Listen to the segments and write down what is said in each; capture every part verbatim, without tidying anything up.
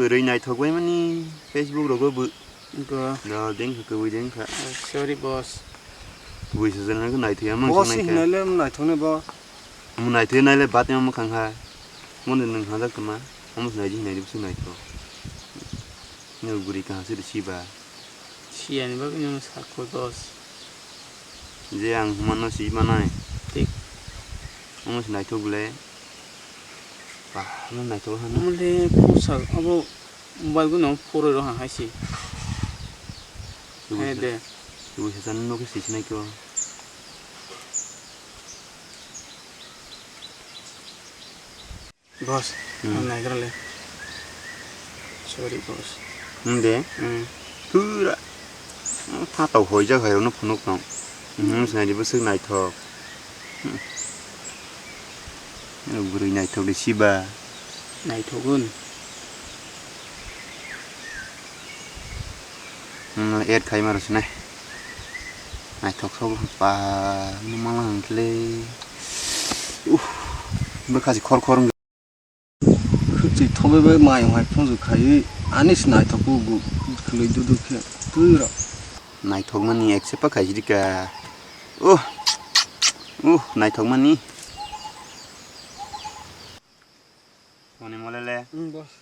Bwrwi naithok bai mani Facebook rogo bo. Go. Da deng kha, kwbwi deng kha. Oh, sorry, boss. Bwisa jana khe naithok ya mang Boss sing naikha. Hinai le naithok ne bo. Mo naithok nai le bat ya mo khang kha. Mo ne nang hajak tama. Mo sinai di hinai di bwsa naithok. Ni bwrwi kaham se risi ba. Siyani bagwi nang sakho, boss. Je ang humano si manai. Tik. Omo se naithok bwle. Ba, ano naithok hano. Omo le pusa abo mobile gwnang phurwi rw hai se. Hai de. Tubui se chan no khe si sinai kho. Boss, hmm. Ang naigra le. Sorry, boss. Hwnde? Hmm. Pura. Tha tau hoi jak hai rokno phunuk tong. Hmm, sinai di bwswk naithok. Hmm. Bwrwi naithok di siba. Naithok wn. Hmm, add khai maro sinai. Naithok sok pa, nung mala hwnkhe le. Uff, bwkha se khor khor wngkha. Khwtwi thobai bai mai hai phunju khaiwi ani se naithok bo bo khwlwi dudu khe twi rw. Naithokmani ek sepa khaisidi ka. Uh, uh, naithokmani. Toni molele. Hmm, boss.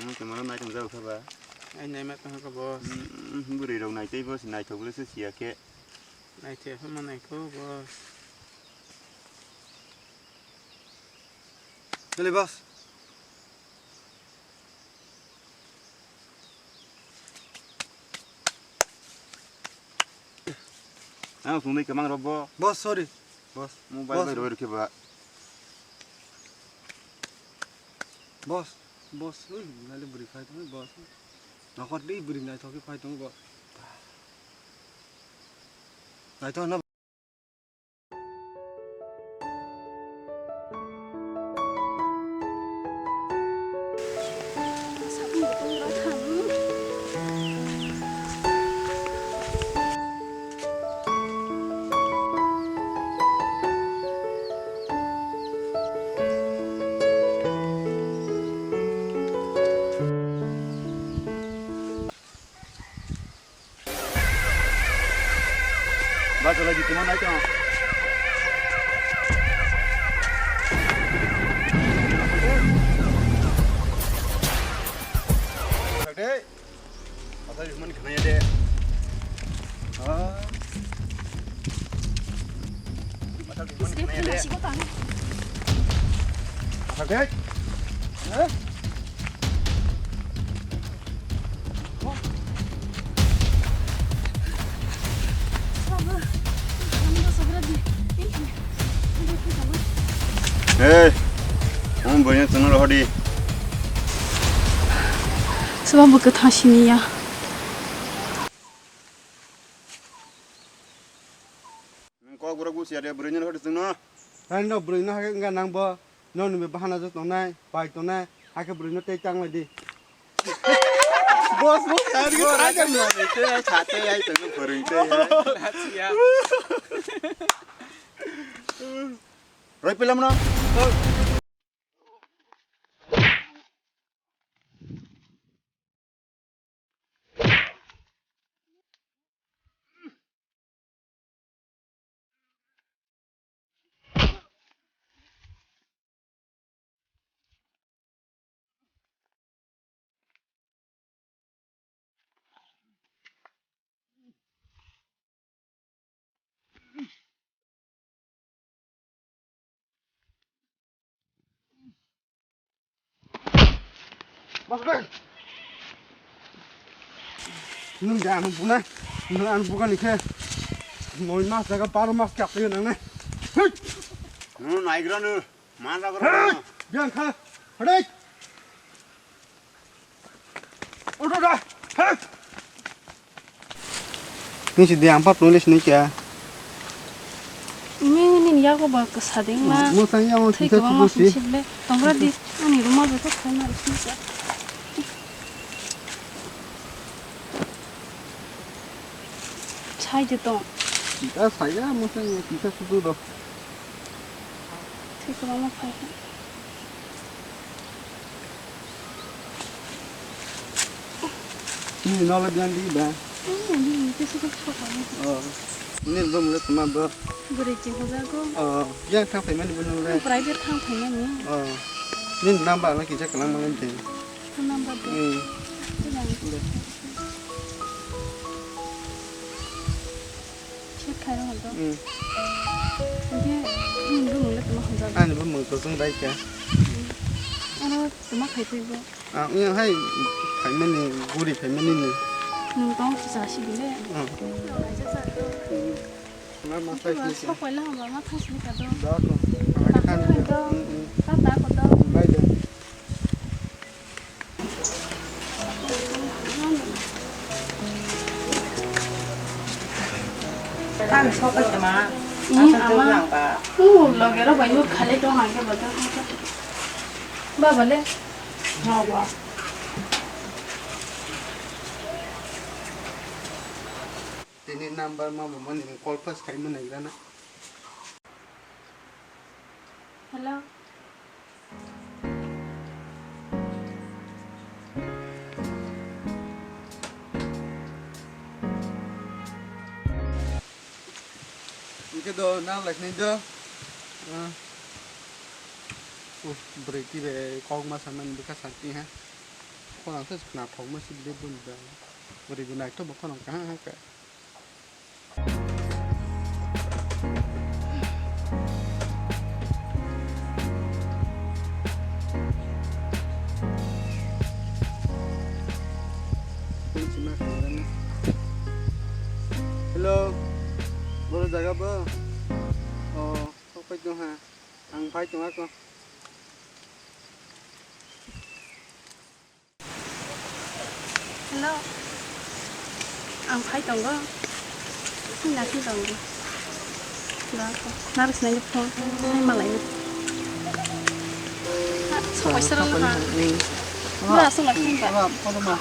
Omo camera naitung jago khe ba? Ai naima tong kha boss. Hmm, bwrwi rok naitwi boss naithok le se siya khe. Naithe phano naikho boss. Hele boss. Ang sungni kwmang rok bo. Boss, sorry. Boss. Mobile bai roi rwkhe ba. Boss, boss, ui, nale bwrwi phai tong, boss. Nokhor di bwrwi naithok khe phai tong, boss. Naithok na. Bachalaidi tongma nai tong. Sakde. Asai humani khnaya de. Ah. Asai humani khnaya de. Sakde. Eh? Hey, ang boyno chwngno rohordi. Swbangbo kwthang siniya. Nwng kok borok busiya de, bwrwino rohordi chwngno. Hai no bwrwino hai wngkha nang bo. Nokni bai bahana jwk tongnai, pai tongnai, hakhe bwrwino tei tang lai di. Boss, boss, tei ai tongno phwrwng tei ai. Roi pilamno. Mas, bai. Nwng da ano buna, nwng ano bugani khe. Noi mas jaga baro mas kap twi nang ne. Nwng naigra nwng, man jaga. Biang kha. Hade. Udah dah. Hei. Ni si diang pat nulis ni kya? Ini ni ya ko ba kesading ma. Mo sang ya mo. Thik kita ba ma subuh sih. Sih le. Tongra di ani rumah betul sama sih ya. Chai de tong. Kita saya mo sang ya kita subuh doh. Thik ba ma phai. Nini nolo biyan di ba? Hmm, nini kisa kisa kisa. Oh. Nini bo mule tuma bo. Bwrwi chihojak go. Oh, yang thang phaimani bo nole. Private thang phaimani. Oh. Nini number na kisa kalang malen de. Phone number de. Hmm. Kisa. De. Check khai rw hwnkhe. Hmm. Hwnkhe, hmm, bumung le tuma hwnjak. Ani bumung to chwng bai kha. Hmm. Oro tuma khai twi bo. Ah, wng hai phaimani, guri phaimani ni. Nwng tong kisa si bile. Hmm. Hmm. Ma, ma, sai si. Sok paila hwnba ma thang sini ka do. Da ko. Ta ko khai do. Hmm, hmm. Ta ta ko do. Bai de. Ang sopai tama. Ih, asal ama. Tulang ba. Uh, logero bai yut khale tong hangke bodo. Baba le. No ba. Tini number ma bo mani call pass khai mani grana. Hello. Hwnkhe do nang lai nai do. Ah. Uh, bwrwi twi bai kok ma samani bwkha sakti ha. Khorang se khna thok ma si bile bun da. Bwrwi bo naithok bo khorang kaha ha ka. Hello, boro jaga bo? Oh, sok pai tong ha. Ang pai tong ako. Hello. Ang phai tongo. Phai na phai tongo. Da ko. Naris nai phone. Phai malai. Sok pai sero na. Bura sok lai phone ba.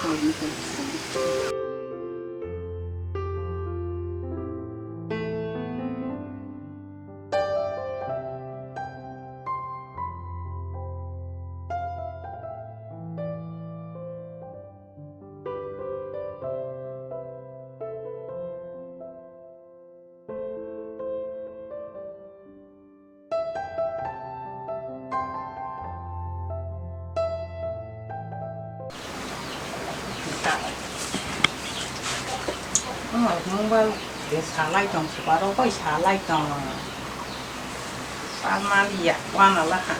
Mobile de salai tong, siparo koi salai tong. Pamali ya, wana laha.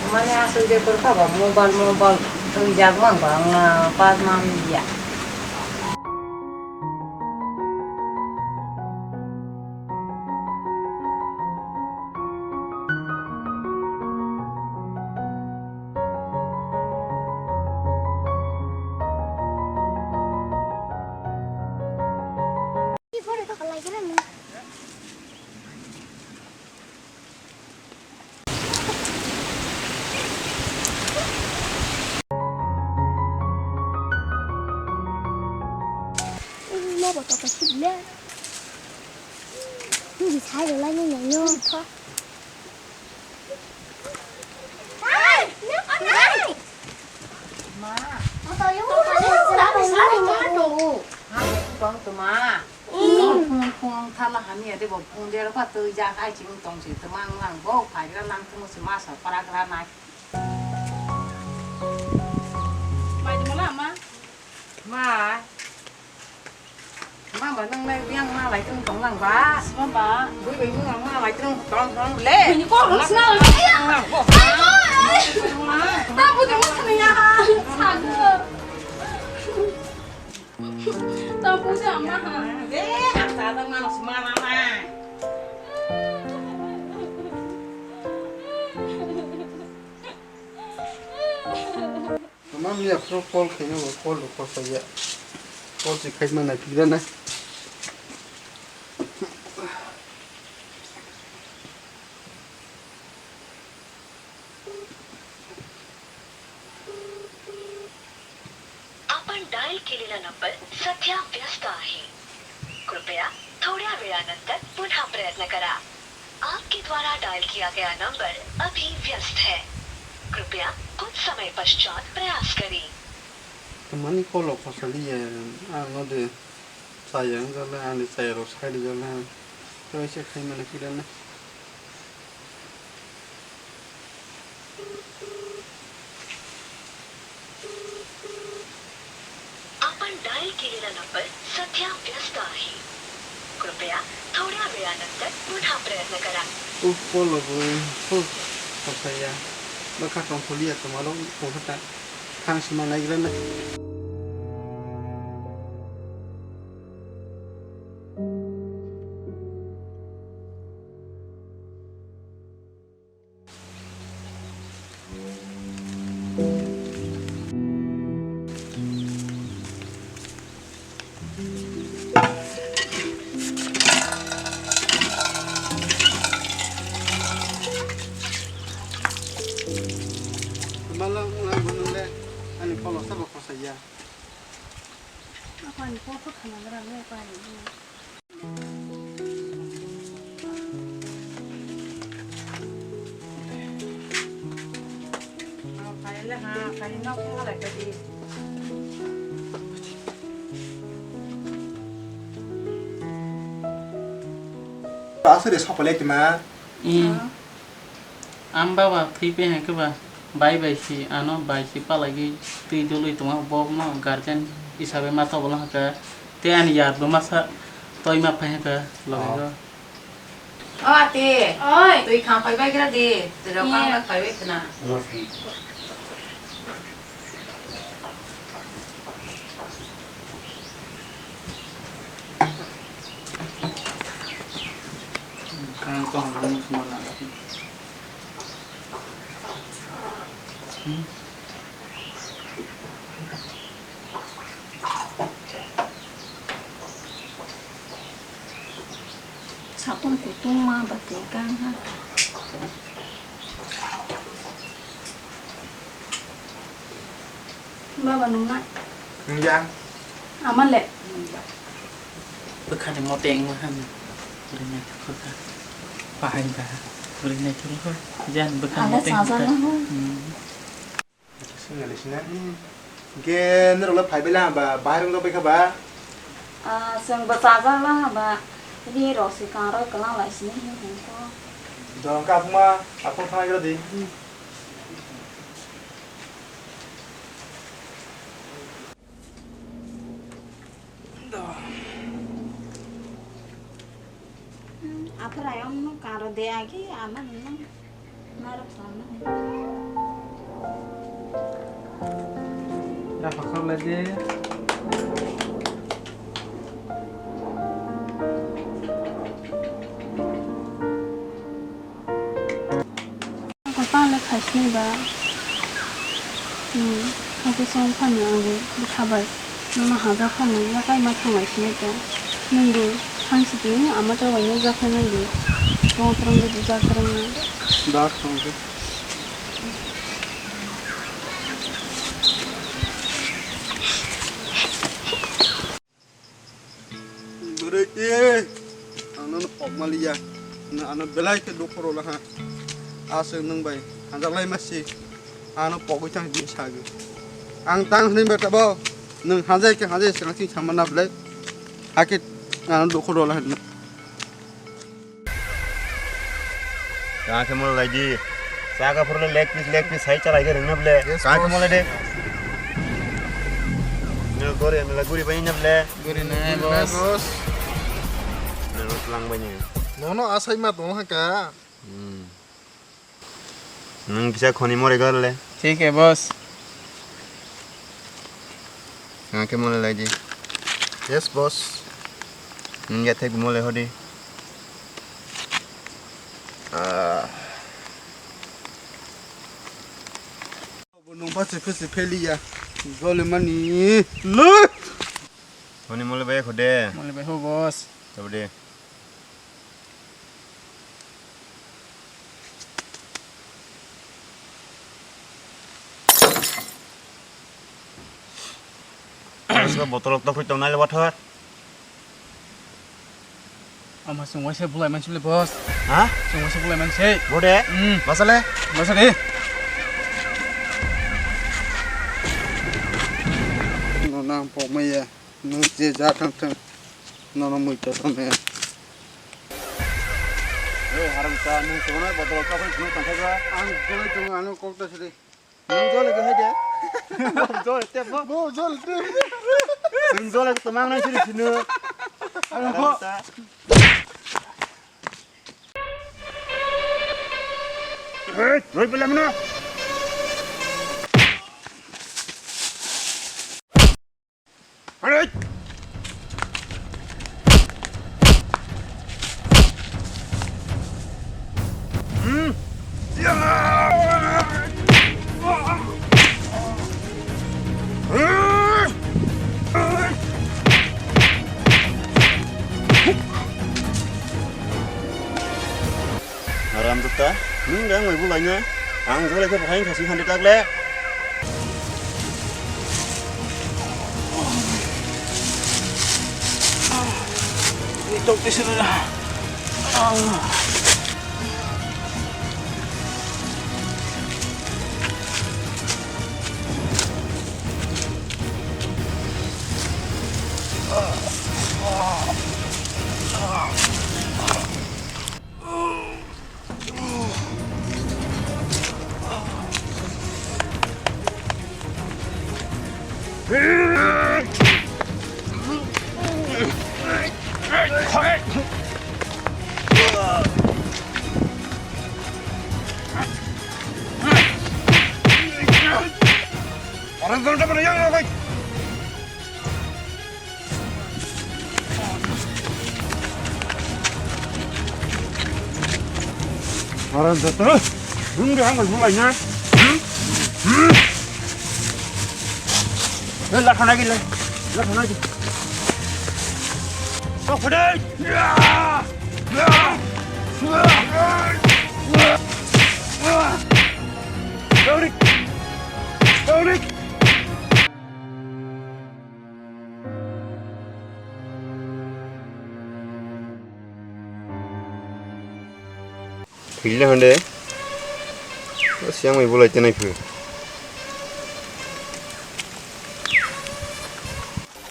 Mane aswk de kwrwkha ba mobile mobile twijak mang ba wngna pal manliya. Nobo toko sibile. Nini sai rwlai nini no. Ma. Tong tuma. Phung phung thala hamya de bo phung de ro pa twi ja khai ching tong si tuma lang bo phai ra lang phung si ma sa para gra nai. Mai de mala ma. Ma. Ma ba nang nai yang ma lai tong tong lang ba. Ma ba. Bui bui mu ma lai tong tong tong le. Ni ko ro sna. Lang bo. Ta bu de mo thani ya. Sa gu. Tong puja ma ha. Be, ang sa dang ma, ma, ma, ma. Mami, aphuru call khaina bo, call rok khosai ya. Call se khaima nai phikra nai. आपण डायल केलेला नंबर सध्या व्यस्त आहे. कृपया थोड्या वेळानंतर पुन्हा प्रयत्न करा. आपके द्वारा डायल किया गया नंबर अभी व्यस्त है. कृपया कुछ समय पश्चात प्रयास करें. Mani call rok khosai ya, ano de. Chaya wngjakle, ani chaya rok side rijak le, tei se khaimani phikra nai. आपण डायल केलेला नंबर सध्या व्यस्त आहे. कृपया थोड्या वेळानंतर पुन्हा प्रयत्न करा. Uf, polo bo, uf, khosai ya. Bwkha tongtholi ya, tongma rok, tongkha ta. Thang sima naigra nai. Malang lang gunung le, ani polo sabo khosai ya. Ako ani polo khana gra le, ako ani. Aswk de sopole tima. Ang baba thwi pai hai khe ba bai bai si ano bai si palagwi twi dului tongma bo no guardian hisabe ma tobolo hwnkha tei ani yar bo masa toi ma phai hwnkha logi o. O ati. Oi. Twi kham phai bai gra di. Twi rok kham bai phai bai khna. Sakung kutung ma bati kang ha. Baba nung na. Nung ya. Ama le. Bwkha ni mote wngma han. Bwrwi naithok kha. Pahai ba. Bwrwi naithok kha. Jan bwkha ni mote wngma han. Singale sina. Ge norok le phai bela ba bahai rong bai kha ba. Ah, seng ba chajak la ba. Ni rok si kang rok klang lai sini hin hin ko. Dong ka apung ma apung thang gra di. Aphra ayong no karo de agi ama no. Rafa khaulai de. Ako tang le khaisni ba. Hmm, hake song phano ang bo bwkha bai. Nono hajak phano yakai ma thanglai sini to. Nwng bo thangsitini ama chabai nukjak khe nai di. Tong kwrwng de bujak kwrwng nai. Dak tong khe. Bwrwi, eh, ang nono pok maliya. Nwng ano belai khe dukhu rwla ha. Aswk nwng bai hanjaklai masi. Ano pogwi thang di sagi. Ang tang hwnwi ba tabo. Nwng hanjai khe hanjai swkang chini sama na belai. Hakhe ano dukhu rwla ha. Kha khe mole lai di. Chaka phuru le leg piece, leg piece hai chalai khe rwngna ble. Yes, boss. Kha khe mole de. Nang gori, nang gori bai na ble. Gori nai, boss. Nang lang bai ni. Nono asai ma tong ha ka. Hmm. Nang kisa khoni more gor le. Thik hai, boss. Kha khe mole lai di. Yes, boss. Nung ya thek mo le hodi. Ah. Bo nung pasi pasi pheli ya. Jole mani. Le. Mani mo le bai khode. Mo le bai ho, boss. Tabde. Botol tok tongnai le wathor. Ama chwng waisa bulai mansi le, boss. Ha? Chwng waisa bulai mansi. Bode? Hmm. Masale? Masale. No nang pok maya. Nung je ja thang thang. Nono mui to thang ya. Yo, haram sa, nung sono botol ka phai nung tang kha. Ang jole tung ano kok ta sidi. Nung jole ke hai de. Jole te bo. Bo jole te. Nung jole ke temang nang sidi sinu. Ano bo. Haram sa. Hey, roi pala mana? Haramjada, nwng de ang mai bulaino, ang jole khe bahai khasi hande takle. Tok tisana. Orang jatuh. Nung dia nggak mulainya. Eh, lah sana lagi, lah. Lah sana lagi. Sok pedai. Saurik. Saurik. Thwile hande. Siang mai bulai tenai phu.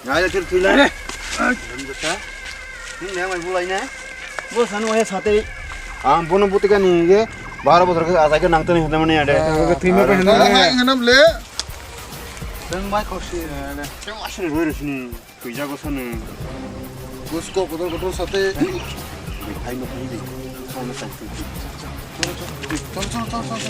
Nai le thil thwile. Nung ne mai bulai ne. Bo sanu he sate. Ang bono butika ni ge baro bosor ke asai ke nang tani hande mani ade. Thwima pe hande. Hai hanam le. Teng mai kosi ne. Teng asri roi roi sini. Kuijago sani. Gusko kotor kotor sate. Hai no hai di. Chol chol chol chol.